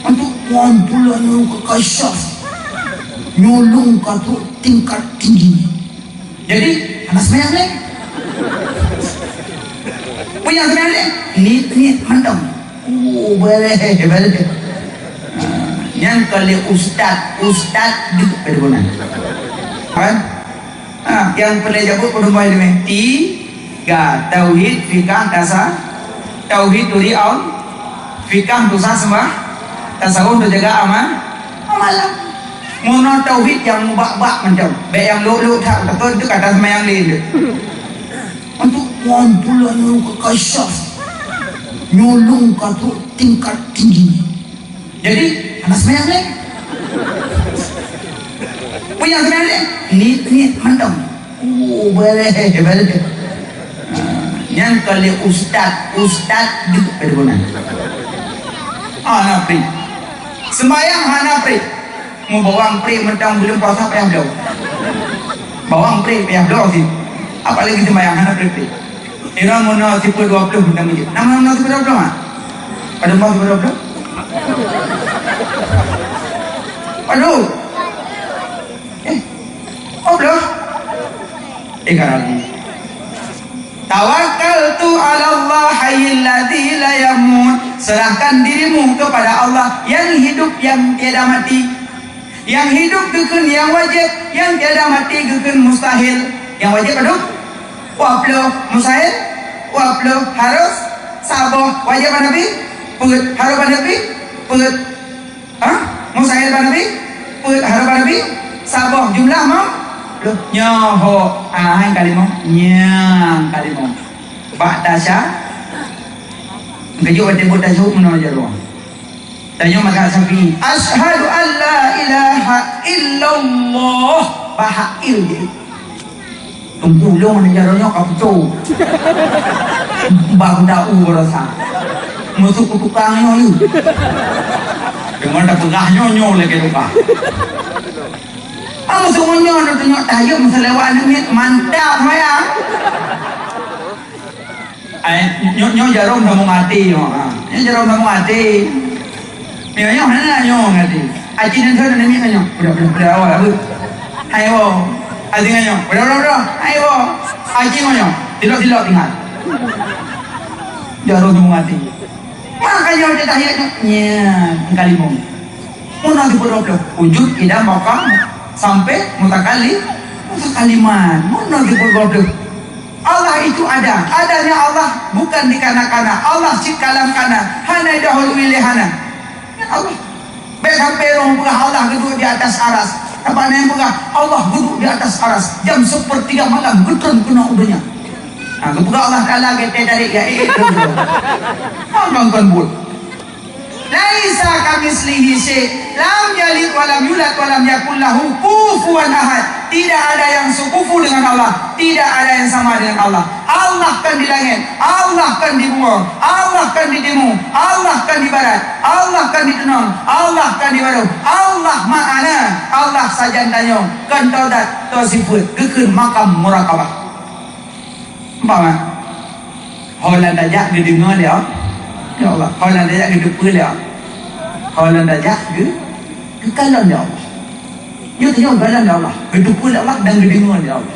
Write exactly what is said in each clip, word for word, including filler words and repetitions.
Untuk kumpulan nyuruh ke kasyaf, nyulung ka trok tingkat tinggi. Jadi, hana seumayang lé. Peue nyang seumayang lé? Niet-niet mantong. Oh, boleh, boleh. Ah, nyang ka lé ustaz, ustaz deuk pada guna. Kan? Ha, nyang peureulèe jabeut peudong boh ileumèe. Tiga, tauhid, fikah, tasa-, tauhid turi Allah, fikah tusa sembah, tasawuf teujaga ama-, amalan. Meunoe tauhid nyang mubak-bak mantong, bèk nyang lôk-lôk that, takot tu kata seumayang lé tu. Untuk kumpulan nyuruh ke kasyaf, nyulung ka trok tingkat tinggi. Jadi, hana seumayang lé. Peue nyang seumayang lé? Niet-niet mantong. Oh, boleh, boleh. Ah, nyang ka lé ustaz, ustaz deuk pada guna. Ah, hana preh. Seumayang hana preh. Meu bawang preh mantong buleuen puasa payah bloe. Bawang preh payah bloe sit. Apalagi seumayang hana preh-preh. Ira meunoe sifeuet dua ploh mantong jih. Nama meunoe sifeuet dua ploh, ha? Padum boh sifeuet dua ploh? Padum? Eh, dua ploh? Eh, ka ragu. Tawakkaltu 'alallah hayyil ladzi la yamut. Serahkan dirimu kepada Allah yang hidup, yang tiada mati. Nyang hidup geukheun nyang wajéb, nyang tiada mati geukheun mustahil. Nyang wajéb padum? Dua ploh. Mustahil? Dua ploh. Harus? Saboh. Wajéb bak Nabi? Peuet. Harus bak Nabi? Peuet. Ha? Mustahil bak Nabi? Peuet. Harus bak Nabi? Saboh. Jumlah meuh? Ploh. Nyoe ho. Ah, nyang kalimong. Nyang kalimong. Bak tasya-, geujok watèe buet tasyahud meunoe jaroe. Tanyoe mazhab Syafi'i, "Asyhadu an la ilaha illallah." Bahak il jih. Teungku lôn jaroe nyoe ka putôh. Bang tau baroesa. Masuk ke tukang nyoe ni. Dengan dah peugah nyoe, nyoe lagi tukang. Ah, masuk nyoe, dah tengok tahyum selewat ni, mantap, sayang. Ai, nyoe, nyoe jaroe sambông até nyoe, ha. Nyoe jaroe sambông até. Nyoe, nyoe, hana nyoe até. Aci nan thon nan miet nyoe. Udah, udah, udah, awal, apa? Hai, wo. Aci nyoe. Udah, udah, udah. Hai, wo. Aci nyoe. Tilok-tilok tinggal. Jaroe sambông até. Makanya udah tahiyat nyoe. Nya, kalimong. Meunoe sifeuet dua ploh. Wujud, qidam, baqa, sampai mutakallim, mutakalimat. Meunoe sifeuet dua ploh. Allah itu ada. Adanya Allah bukan dikana-kana. Allah cit kalam kana. Hana dahului lé hana. Ya Allah. Bèk sampai ureueng peugah Allah geuduek di atas aras. Apa na nyang peugah Allah geuduek di atas aras? Jam sepertiga malam geutreun keunoe u donya. Ha, geupeugah Allah Taala geutai tarék ya, eh, eh, eh, eh. Abang kon buet. Laisa kamitslihi syai', lam yalid walam yulad walam yakul lahu kufuwan ahad. Tidak ada yang sekufu dengan Allah, tidak ada yang sama dengan Allah. Allah kan di langit, Allah kan di beumoe, Allah kan di timu, Allah kan di barat, Allah kan di teunong, Allah kan di barôh. Allah ma'ana, Allah sajan tanyoe, kan todat, to sifeuet, geukheun makam murakabah. Umpama, ho lam tajak geudeungoe lé Allah. Ya Allah, ho lam tajak geuteupeue lé Allah. Ho lam tajak geu-, geukalon lé Allah. Nyoe tanyoe galon lé Allah, geuteupeue lé Allah dan geudeungoe lé Allah.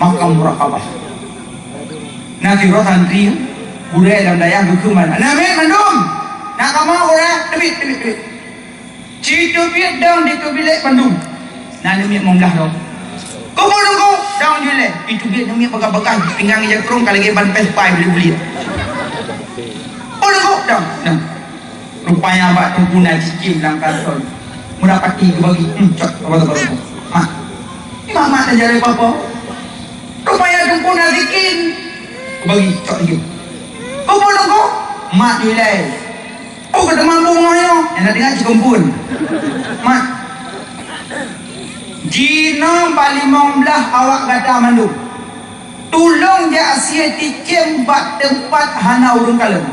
Makam murakabah. Na sidroe santri, gurèe lam dayah geukheun bak, "Na miet mandum! Na kamoe gurèe, teubiet, teubiet, teubiet." Ci teubiet dong di teubiet mandum. Na aneuk miet limong blah dong. Keupeue Teungku? Dong julèe. Di teubiet aneuk miet bagah-bagah, pinggang ija krong ka lagèe ban pèh pai buliet-buliet. Keupeue Teungku? Dong, dong. Rupanya bak Teungku na cicém lam kantô. Meudapati geubagi, hmm, cok, apa tu, apa tu? Mak. Mak, mak, tak jalan apa-apa. Rupanya Teungku na cicém. Geubagi, cok, cicém. Keupeue Teungku? Mak nilai. Oh, ka teuma bungöh nyoe. Nyang na deungö cit keumpun. Mak. Jinoe bak limong blah awak gata mandum. Tulông jak sie cicém bak teumpat hana ureueng kalon.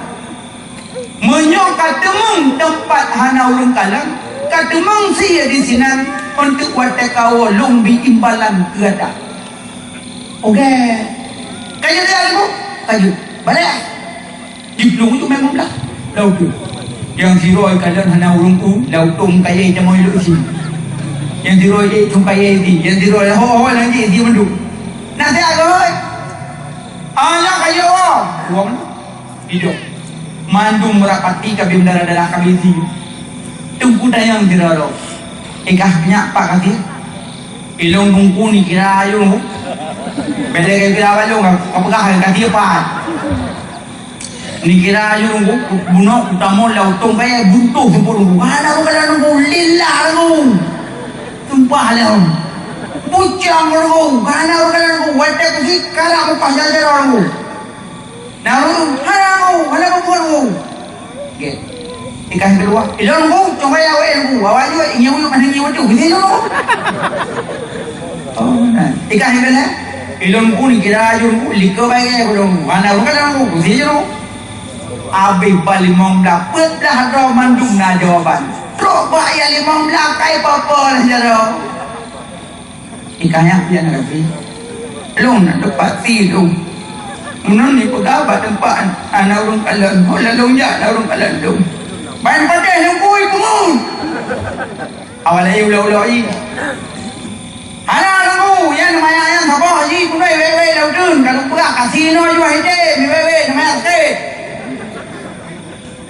Meunyoe ka teumeung teumpat hana ureueng kalon, ka teumeung sie disinan, eunteuk watèe kawoe lôn bi imbalan keu gata. Oke. Ka jeuet ya, Ibu? Ka jeuet. Balek. Jiplueng ujoe meunan blah. Dah ujoe. Nyang sidroe kalon hana ureuëng u, lam utông kayèe tamong ilok isi. Nyang sidroe ék cong kayèe isi, nyang sidroe ho-ho lagèe isi mandum. Nasihat keuhôi. Ah, nyan kayèe Allah. Wong idong. Mandum rapati ka beuem darah-darah ka beusi. Teungku tanyong sidroe. Ikah nyak pak kasih. Ilong bungku ni kira ayong. Beda kira balong ka peugah kasih pat. Ni kira ayong bu-, bunoe utamong lam utông kayèe buntoh sempurna. Hana ureuëng kalon nunggu, lillah nunggu. Sumpah lé. Bucang nunggu, hana ureuëng kalon nunggu. Watèe kusi karak mupah jajar nunggu. Nah, hana nunggu, hana bubuet nunggu. Gét. Ikah keuluwa, ilong nunggu, cong kayèe awak nunggu. Awak jua, nyewa, mana nyewa tu, gini nunggu. Oh, nah. Ikah keuluwa, ilong nunggu ni kira ayong nunggu, likot bagai nunggu. Hana ureuëng kalon nunggu, gini nunggu. Abéh ban limong blah, peuet blah droe mandum na jawaban. Trok bak ayat limong blah, kai peue-peue lé jaroe. Ikah nyak pian Rabbi. Lôn na teupati lôn. Meunan ni peugah bak teumpat hana ureuëng kalon. Oh, lôn jak na ureuëng kalon lôn. Ban patéh lôn bui pungo. Awak laén ulo-ulo i. Hana lagu, nyan maya nyan saboh ji, keunoe wéwé lam uteuen, ka lôn peugah, kasinoe juah idéh, mi wéwé, nama sakét.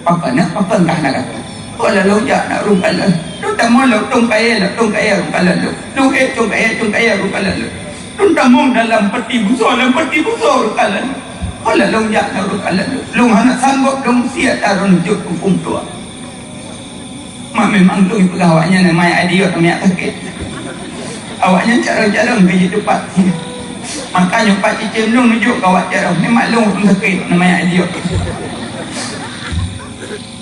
Pakon, pakon kah na kata? Oh, lalu jak na ureuëng kalon. Lôn tamong lam utông kayèe, lam utông kayèe ureuëng kalon lôn. Lôn ék cong kayèe, cong kayèe ureuëng kalon lôn. Lôn tamong dalam peti busoe, lam peti busoe ureuëng kalon lôn. Oh, lalu jak na ureuëng kalon lôn. Lôn hana sanggob lôn siat taron jok keu phôn tuha. Mak memang lôn peugah awaknyan, "Maya idiot, maya sakét." Awaknyan carông-carông keu jiteupat. Makanya pat cicém lôn neujok keu awak carông, "Ni mak lôn sakét, maya idiot."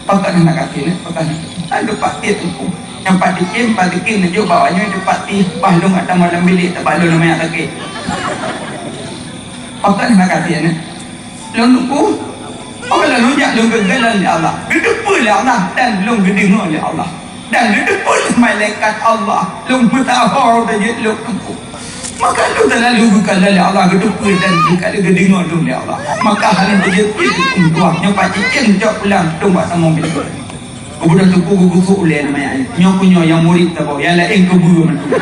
Pakon hana kasih, pakon. Ada pat tiep teungku. Nyang pat cicém, pat cicém neujok bak awaknyan teupat ti, bah lôn ata malam bilik, teubak lôn maya sakét. Pakon hana kasih, nyan. Lôn nunggu, oh, lôn jak lôn geukalon lé Allah, geuteupeue lé Allah, dan lôn geudeungoe lé Allah, dan geuteupeue lé malaikat Allah, lôn meusaho tajeuet lôn nunggu. Maka lôn teulalu geukalon lé Allah, geuteupeue dan geuka-, geudeungoe lôn lé Allah. Maka hana tajeuet pih keu tuah, nyoe pat cicém cok pulang, lôn bak tamong bilik. Geubeudôh teungku geugusok ulèe namiet nyan. Nyoe keuh nyoe nyang murit saboh, nyang laén keubeue mantong.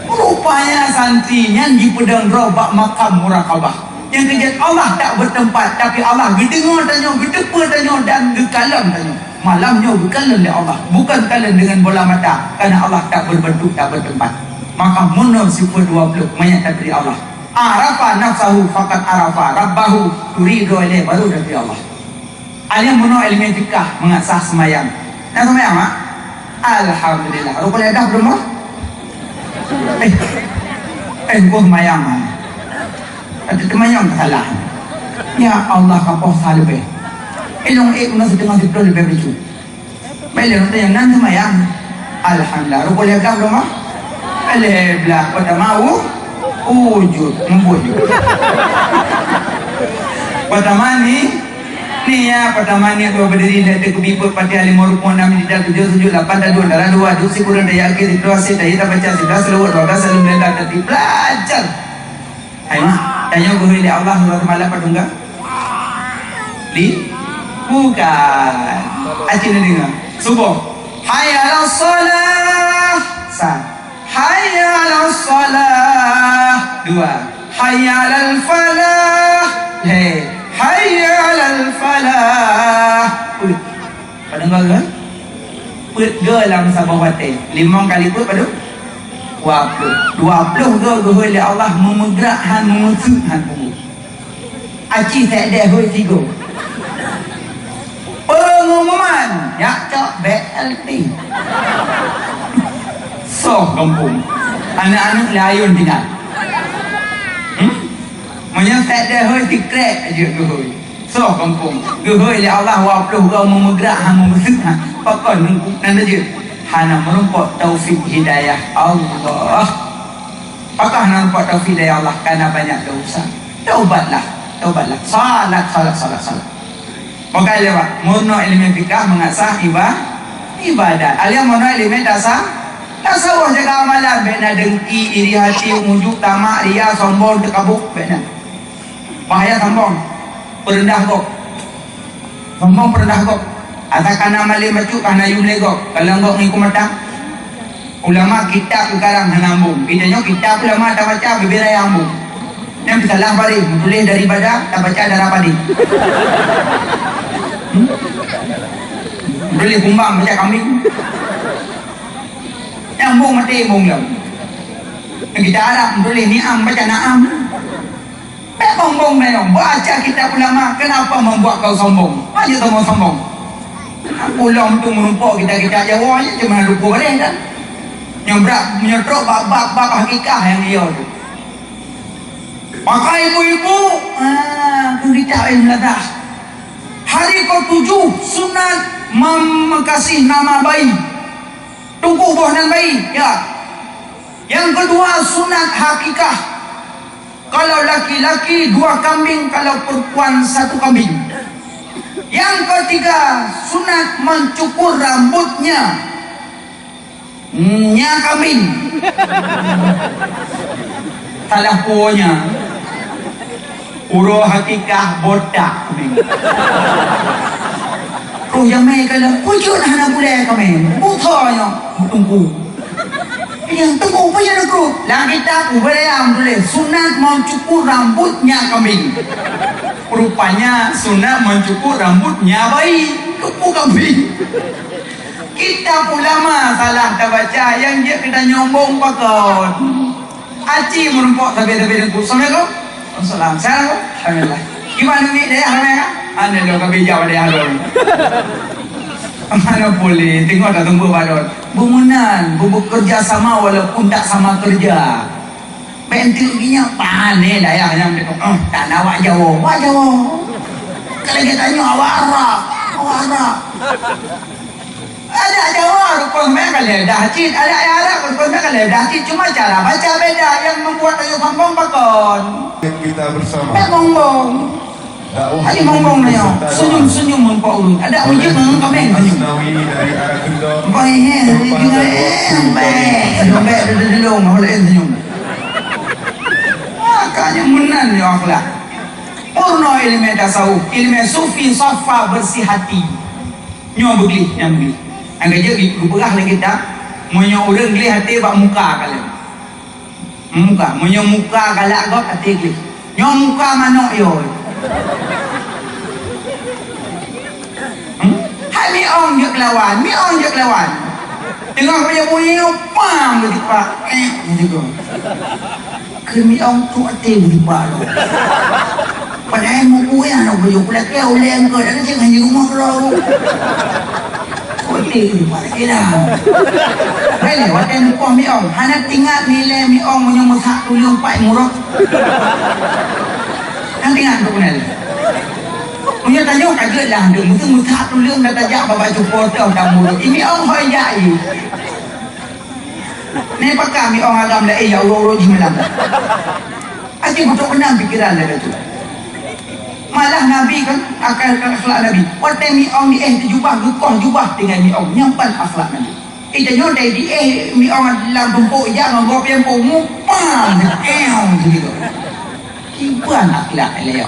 Rupanya santri nyan jipeudong droe bak makam muraqabah. Nyang keujeuet Allah tak beuteumpat, tapi Allah geudeungoe tanyoe, geuteupeue tanyoe dan geukalon tanyoe. Malam nyoe geukalon lé Allah, bukan kalon deungon bola mata, karena Allah tak berbentuk, tak bertempat. Maka meunoe sifeut dua ploh mangat taturi Allah. Arafa nafsahu faqad arafa rabbahu, turi droe ilèe baru taturi Allah. Aléh meunoe ileumèe fikah mangat sah seumayang. Na seumayang, mak? Alhamdulillah. Rukun ibadah belum, mak? Eh, eh, boh seumayang, mak. Ada seumayang salah. Ya Allah, ka poh sah leubeh. Eh, lôn ék meunoe siteungoh siplôh leubeh bacut. Bèk lôn tanyong nan seumayang. Alhamdulillah, rukun ibadah belum, mak? Alhamdulillah, pertama, u-, wujud, ngebut. Pertama ni, ni ya, pertama ni dua berdiri dan terkeubit peuet Fatihah, lima rukun, enam i'tidal, tujuh sujud, lapan taduek, dara dua, duek sikureueng, tahiyatul akhir, sikureueng asie, tahiyat tabaca, sikureueng selawat, dua belas saleuem, dan tertib. Belajar. Hai mak, tanyoe geuhôi lé Allah uroe seumalam padum ka? Li? Bukan. Aci na deungoe. Suboh. Hayya 'alas shalah. Sa. Hayya 'alas shalah. Dua. Hayya 'alal falah. Lhèe. Hayya 'alal falah. Peuet. Padum goe? Peuet goe lam saboh watèe. Limong kali peuet padum? Dua ploh. Dua ploh goe geuhôi lé Allah meumeugrak han, meumeuseuk han punggong. Aci sèk deh hôi sigoe. Pengumuman, jak cok B L T. Soh gampông. Aneuk-aneuk lé ayôn tinggai. Hmm? Meunyoe sèk deh hôi sikrek jeuet geuhôi. Soh gampông, geuhôi lé Allah dua ploh goe meumeugrak han, meumeuseuk han. Pakon nan jeuet? Hana meurumpok taufik hidayah Allah. Pakon hana meurumpok taufik hidayah Allah? Karena banyak dosa. Taubatlah, taubatlah. Salat, salat, salat, salat. Bukan lewat. Meurunoe ileumèe fikah mangat sah iba-, ibadat. Aléh meurunoe ileumèe tasa-, tasawuf, jaga amalan. Bèk na dengki, iri hati, ujub, tamak, ria, sombong, teukabut. Bèk na. Bahaya sombong, peureundah gob. Sombong peureundah gob. Ata kana malém bacut ka hana yum lé gob. Kalon gob ngikum mata. Ulama kitab geukarang hana ambong. Geutanyoe kitab ulama tabaca bibé raya ambong. Nyan peusalah baréh, meutuléh daripada tabaca darah padé. Hmm? Meutuléh kumbang baca kambing. Nyang ambong maté ambong lom. Nyang kitab Arab meutuléh ni'am baca na'am. Bèk sombong meunyoe baca kitab ulama, kenapa membuat kau sombong? Hana teuma sombong. Ulôn tu meurumpok kitab-kitab Jawa je, cuma duku boleh kan? Nyang brat, nyang trok bab, bab, bab hakikah nyang dia tu. Maka ibu-ibu, ah, tu kitab ilmu ladah. Hari ketujuh, sunat mem-, mengkasih nama bayi. Tunggu boh nan bayi, ya. Yang kedua, sunat hakikah. Kalau laki-laki, dua kambing, kalau perempuan, satu kambing. Yang ketiga, sunat mencukur rambutnya. Nya kambing. Salah punya. Uroe hakikah botak kambing. Roh jamé kalau, "Kujut hana bulèe kambing." Buta nyoe, teungku. Yang teungku apa yang teungku? Lam kitab ubé yang tuléh, "Sunat mencukur rambutnya kambing." Rupanya sunat mencukur rambutnya bayi. Teungku kambing. Kitab ulama salah tabaca, nyang jeuet keu tanyoe sombong pakon. Aci meurumpok sabe-sabe teungku. Assalamualaikum. Waalaikumsalam. Sehat, Bu? Alhamdulillah. Gimana ni dayah ramai kan? Anda dong kami jawab dayah dong. Mana boleh, tengok dah tunggu balon. Beumeunang, bu-, bekerja sama walaupun tak sama kerja. Bentuk gini, pane dayah nyang dekat. Oh, tak nak awak Jawa. Awak Jawa. Kalau kita tanya awak Arab. Awak Arab. Adak Jawa rukon mé ka lheueh dah cit, adak Arab rukon mé ka lheueh dah cit, cuma cara baca beda yang membuat tanyoe sombong pakon. Kita bersama. Bèk sombong. Dakwah. Hana sombong nyoe. Senyum-senyum meumpok ureueng. Adak ujeuk ngon kaméng senyum. Asnawi dari Arah Kendor. Baik, eh, Tumpah dengar, Dakwah, eh, baik. Senyum baik, duduk-duduk, oleh senyum. Makanya meunan nyoe akhlak. Purno ilmu tasawuf, ilmu sufi safa bersih hati. Nyoe beugleh, nyang beugleh. Nyang ka jeuet geupeugah lé kitab, meunyoe ureueng gleh até bak muka ka lheueh. Muka, meunyoe muka galak gob até gleh. Nyoe muka manok yo. Hmm? Hai miong jeuet keu lawan, miong jeuet keu lawan. Teungoh bunyi-bunyi, pam, geujipak. Eh, geujipak. Keu miong tu até beulipat lom. Padahai mubuih aneuk buyueng, kulakée ulée engkau, dan cit hana rumoh keudroe. Até beulipat lagée lam. Hai lé, watée neupoh miong, hana teuingat nilai miong meunyoe meusak tuleueng pat murot. Hana teuingat untuk kenal. Meunyoe tanyoe ka jeuet lah, untuk meusak tuleueng dan tajak babah cupo teuh dan murot. Ini miong hôi jak ié. Nyan pakon miong agam laén, ya Allah, Allah jih meunan. Aci beutôi keunan pikiran lagée tu. Malah Nabi kan, akan, akan akhlak Nabi. Watée miong diéh tijubah, geukoh jubah tinggai miong. Nyan ban akhlak Nabi. Ita nyoe dai diéh miong lam tumpok ija ngon gob nyang peumu, pam, eong, gitu. Kiban akhlak ilée.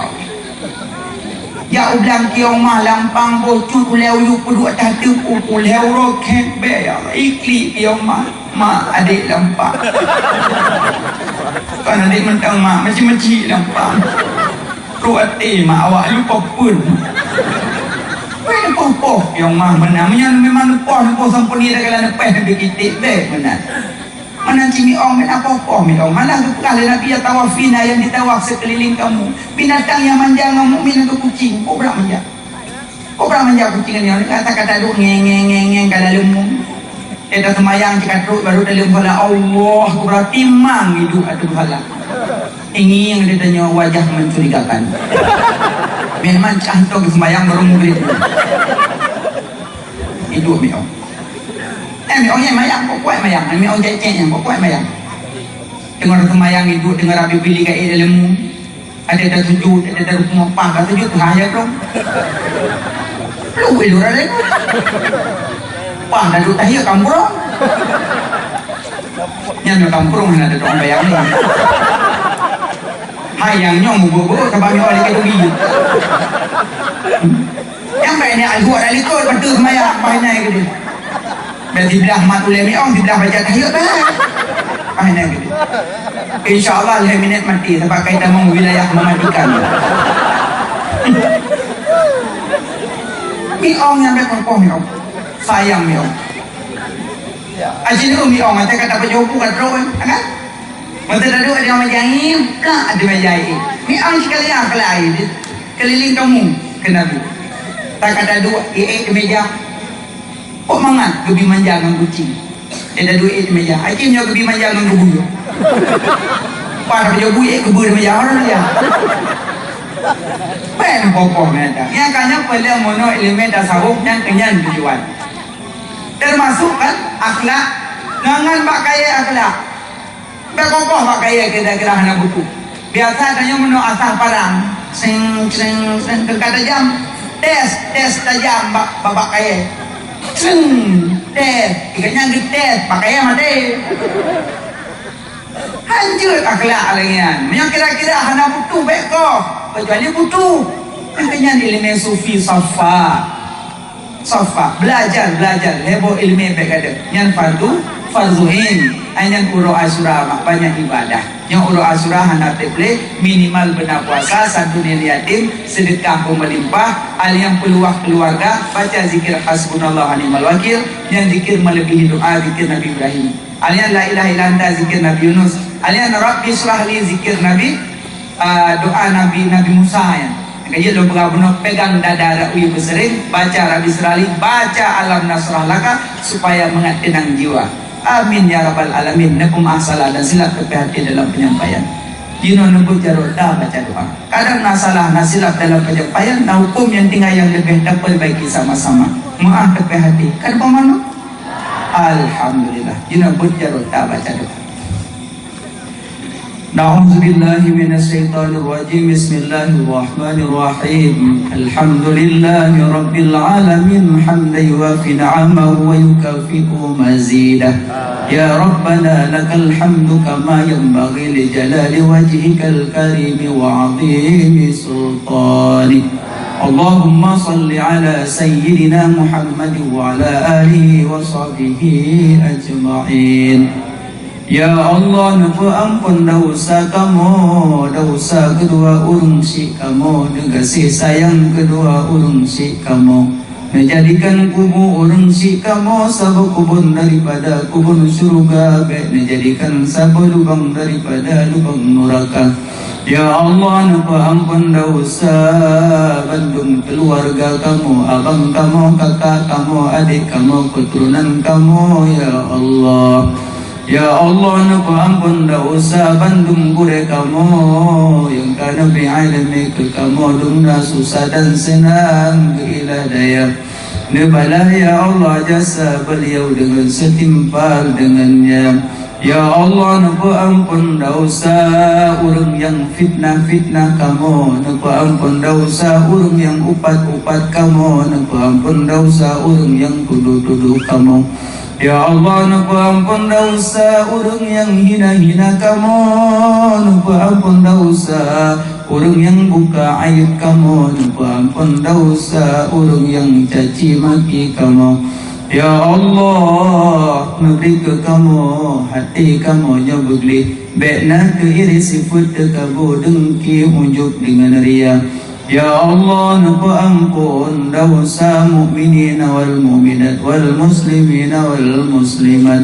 Jak u blang kiyong mah lampang boh cut ulée uyuek peuduek tateuk u ulée uroe khét bèk ya Allah. Iklik kiyong mah, mak adék lampang. Kon adék mantong mak, meucik-meucik lampang. Trok até mak awak lupa pun. Weh neupoh-poh kiyong mah meunan. Meunyoe memang neupoh, neupoh sampoe ni dah kala neupeh neubri kiték bèk meunan. Meunan cit miong, meunan poh-poh miong. Malah geupeugah lé Nabi, "Ya tawafina yang ditawaf sekeliling kamu." Binatang nyang manja ngon mukmin ngon kucing, kobra manja. Kobra manja kucing nyan, kata-kata duek ngeng, ngeng, ngeng, ngeng, ka laleumu. Éh, taseumayang cit ka trok, baru dalam salat, Allah, kobra timang iduek ateueh salat. Ingin dia tanya wajah mencurigakan. Memang cah tu sembahyang baru mugrib. Iduek miong. Eh, miong nyan mayang, kok kuat mayang. Miong cek-cek nyan, kok kuat mayang. Teungoh seumayang iduek, teungoh rabi pili ka ilmu. Ada dah sujud, ada dah rukuk, pah ka sujud, pah ya, bro. Lu ilu raden. Pah dah duduk tahiyat, kampung. Nyan kampung, ada dong bayang ni. Hai, nyang nyoe meubeuk-beuk, sabab nyoe ada kategori. Ya, Sampai ni alhu ada likot betul semayang, apa hanya gitu. Dan siblah mat ulai miong, siblah baca tahiyat dah. Apa hanya gitu. Insya Allah lima minit mati sebab kaitan wilayah mematikan. Miong yang berkokoh miong. Sayang miong. Aji nurung miong, macam kata pejobu kat roh kan? Mata tadi ada yang majai, kak ada majai. Miong sekali yang kelai. Keliling kamu ke Nabi. Tak kata dua, iék di meja. Kok mangat gebi manja ngon kucing. Dia dah duit di meja. Aji nyoe gebi manja ngon gebu. Pas dah pejobu iék gebu di meja. Orang dia. Pen popoh mata. Yang kanya pada mono ilmu tasawuf yang kenyan tujuan. Termasuk kan akhlak, ngan bak kaya akhlak. Bak kokoh bak kaya kira-kira hana butuh. Biasa tanyoe meunoe asah parang, seng seng seng teuka tajam. Tes tes tajam bak bak kaya. Seng tes, ikan nyang geutes bak kaya mati. Hanjeuet akhlak lagèe nyan. Meunyoe kira-kira hana butuh bèk koh, kecuali butuh. Nyang keu nyan ileumèe sufi safa. Safa, belajar, belajar, lhèe boh ileumèe bèk gadôh. Nyan fardu, fardu ain. Ai nyan uroe Asyura mak banyak ibadah. Nyoe uroe Asyura hana teuplé, minimal beuna puasa, santuneun yatim, seudeukah beumeulimpah, ai nyang peuluwah keuluwarga, baca zikir hasbunallah wa ni'mal wakil, nyan zikir meuleubèh doa zikir Nabi Ibrahim. Alian la ilaha illa anta zikir Nabi Yunus. Alian Rabbi syrah li zikir Nabi, ah, doa Nabi, Nabi Musa nyan. Nyang ka jeuet lôn peugah bunoe, pegang dada rawi beuseuring, baca Rabbi syrah li, baca alam nasyrah laka supaya mangat teunang jiwa. Amin ya rabbal alamin. Neupeumaaf salah dan silap teupeuhati dalam penyampaian. Jinoe neubeuet jaroe ta baca doa. Kadang na salah, na silap dalam penyampaian, na huköm nyang tinggai nyang leubeh tapeurbaiki sama-sama. Meu'ah teupeuhati. Kan peumaklum? Alhamdulillah. Jinoe beuet jaroe ta baca doa. Na'udzubillahi minasyaitonirrajim. Bismillahirrahmanirrahim. Alhamdulillahi rabbil alamin. Hamdan yuwafi ni'amahu wa yukafi'u mazidah. Ya Rabbana lakal hamdu kama yanbaghi li jalali wajhikal karimi wa 'azimi sultanik. Allahumma shalli ala sayyidina Muhammad wa ala alihi wa sahbihi ajma'in. Ya Allah, neupeuamphon desya kamoe, desya keudua ureueng syik kamoe, neugaséh sayang keudua ureueng syik kamoe. Neujadikan kubu ureueng syik kamoe saboh kubon daripada kubon syeuruga, bèk neujadikan saboh lubang daripada lubang nuraka. Ya Allah, neupeuamphon desya bandum keuluwarga kamoe, abang kamoe, kakak kamoe, adék kamoe, keuturonan kamoe, ya Allah. Ya Allah, neupeuamphon desya bandum gurèe kamoe nyang ka neubri ileumèe keu kamoe dum na susah dan seunang geuilah daya. Neubalah, ya Allah, jasa beliau deungon seutimpal deungon nyan. Ya Allah, neupeuamphon desya ureueng nyang fitnah-fitnah kamoe, neupeuamphon desya ureueng nyang upat-upat kamoe, neupeuamphon desya ureueng nyang tudoh-tudoh kamoe. Ya Allah, neupeuamphon desya ureueng nyang hina-hina kamoe, neupeuamphon desya ureueng nyang buka aéb kamoe, neupeuamphon desya ureueng nyang caci maki kamoe. Ya Allah, neubri keu kamoe até kamoe nyang beugleh, bèk na keu iri sifeuet, teukabô, deungki, ujub deungon ria. Ya Allah, neupeuamphon desya mukminin wal mukminat wal muslimin wal muslimat.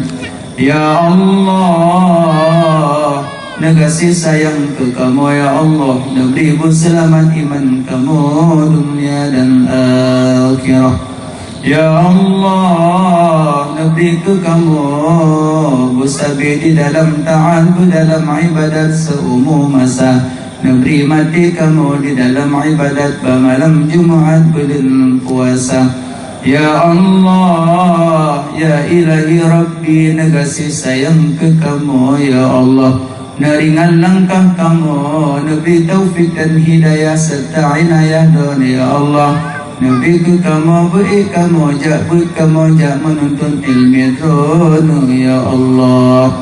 Ya Allah, neugaséh sayang keu kamoe, ya Allah, neubri beuseulamat iman kamoe dunia dan akhirah. Ya Allah, neubri keu kamoe beusabe di dalam taat, beu dalam ibadat seumu masa. Neubri maté kamoe di dalam ibadat bak malam Jumat buleuen puasa. Ya Allah, ya Ilahi Rabbi, neugaséh sayang keu kamoe, ya Allah. Neuringan langkah kamoe, neubri taufik dan hidayah serta inayah Droeneuh, ya Allah. Neubri keu kamoe beuék kamoe jak beuet kamoe jak meununtut ileumèe Droeneuh, ya Allah.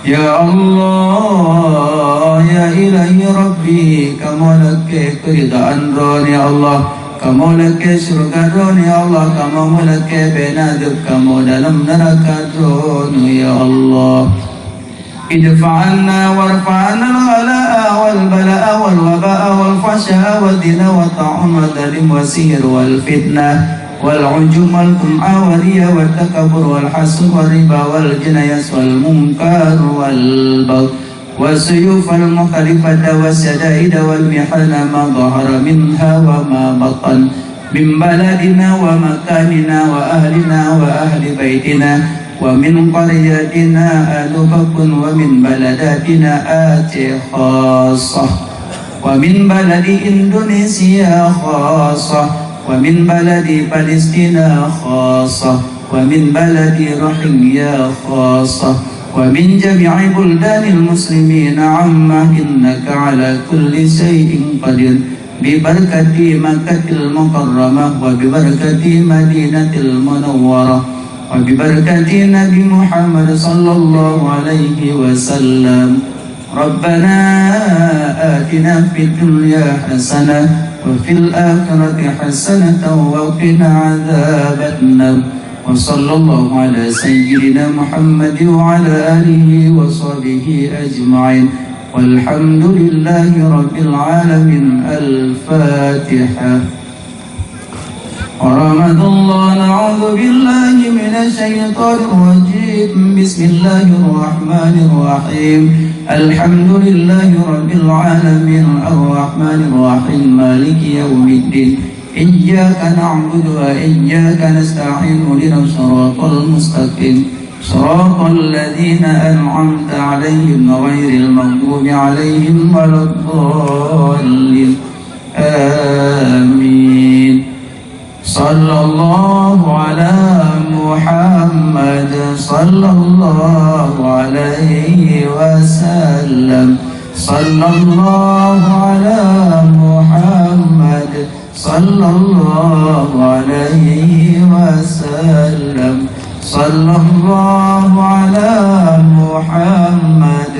Ya Allah, ya Ilahi Rabbi, kamoe lakèe keuridaan Droeneuh, ya Allah. Kamoe lakée syeuruga Droeneuh, ya Allah, kamoe meulakée bék neudeueb kamoe dalam neuraka Droeneuh, ya Allah. ادفع عنا وارفع عنا الغلاء والبلاء والوباء والفحشاء والزنا والطاعون والظلم والسحر والفتنة والعجوم والقمع والرياء والتكبر والحسد والربا والنجس والمنكر والبغي والسيوف المختلفة والشدائد والمحن ما ظهر منها وما بطن من بلدنا ومكاننا وأهلنا وأهل بيتنا ومن قريتنا آل بكون ومن بلداتنا آتي خاصة ومن بلد إندونيسيا خاصة ومن بلد فلسطين خاصة ومن بلد روهينجا خاصة ومن جميع بلدان المسلمين عامة إنك على كل شيء قدير. ببركة مكة المكرمة وببركة مدينة المنورة وببركة نبي محمد صلى الله عليه وسلم. ربنا آتنا في الدنيا حسنة وفي الآخرة حسنة وقنا عذاب النار. وصلى الله على سيدنا محمد وعلى آله وصحبه أجمعين. والحمد لله رب العالمين. الفاتحة. ورحمة الله. نعوذ بالله من الشيطان الرجيم. بسم الله الرحمن الرحيم. الحمد لله رب العالمين. الرحمن الرحيم. مالك يوم الدين. إياك نعبد وإياك نستعين. اهدنا الصراط المستقيم. صراط الذين أنعمت عليهم غير المغضوب عليهم ولا الضالين. آمين. صلى الله على محمد، صلى الله عليه وسلم، صلى الله على محمد، صلى الله عليه وسلم، صلى الله على محمد،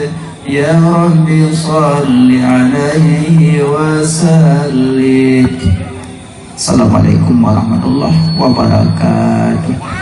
يا رب صل عليه وسلم. Assalamualaikum warahmatullahi wabarakatuh.